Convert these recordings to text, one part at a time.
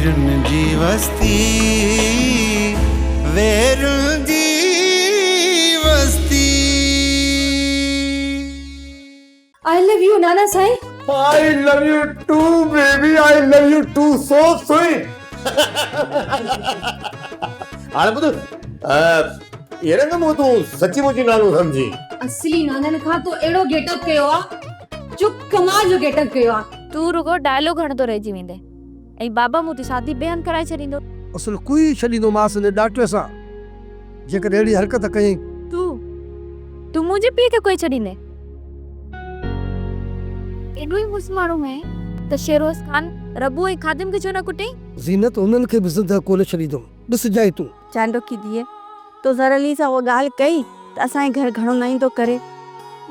ويرن جي وستي ويرن جي وستي. I love you نانا سائين. I love you too baby I love you too so sweet. هاڻي ٻڌ اهڙي نه مون تون سچي مچي نانو سمجهين. اصلي نانن کان تو اهڙو گيٽ اپ ڪيو آ جو ڪمال جو گيٽ اپ ڪيو آ. تون رڳو ڊائلاگ هڻندو رهجي ويندين ۽ بابا مون تي شادي بي هنڌ ڪرائي ڇڏيندو. اصل ڪوئي ڇڏيندومانس ان ڏاٽي سان جيڪڏهن اهڙي حرڪت ڪيائين. تون تون منهنجي پيء کي ڪوئي ڇڏيندين؟ ايڏو ئي مڙس ماڻهو آهين ته شيروز خان، ربو ۽ خادم کي ڇو نه ڪٽين؟ زينت، انهن کي به زندهه ڪونه ڇڏيندم، ڏسجانء تون. چانڊوڪي ڌيء، تو زر علي سان اها ڳالهه ڪئي ته اسان جي گهر گهڻو نه ايندو ڪري.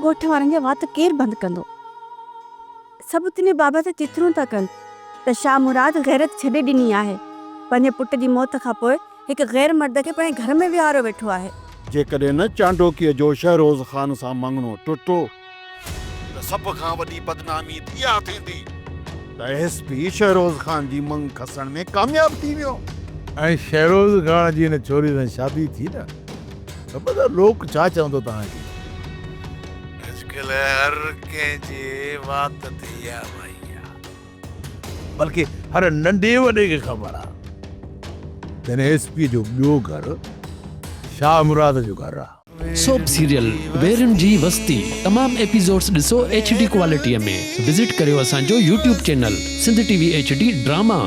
ڳوٺ وارن جا وات ڪير بند ڪندو؟ سڀ تنهنجي بابت چٿرون ٿا ڪن ته شاهه مراد غيرت ڇڏي ڏني آهي. پنهنجي پٽ جي موت کان پوء هڪ غير مرد کي پنهنجي گهر ۾ ويهاريو ويٺو آهي. جيڪڏهن نه چانڊوڪيء جو شهروز خان سان مڱڻو ٽٽو ته سڀ کان وڏي بدنامي ته اها ٿيندي ته ايس پي شهروز خان جي مڱ کسڻ ۾ ڪامياب ٿي ويو. ۽ شهروز خان جي هن ڇوري سان شادي ٿي نه ته ٻڌاء لوڪ ڇا چوندو توهان کي. اڄڪلهه هر ڪنهن جي وات تي اها وائي آ. بلڪه هر ننڍي وڏي کي خبر آ ته هن ايس پي جو ٻيو گهر شاهه مراد جو گهر آ. سوپ سيريل ويرين جي وستي تمام ايپيسوڊس ڏسو ايڇ ڊي ڪوالٽي ۾ وزٽ ڪريو اسان جو YouTube channel Sindh T V H D drama.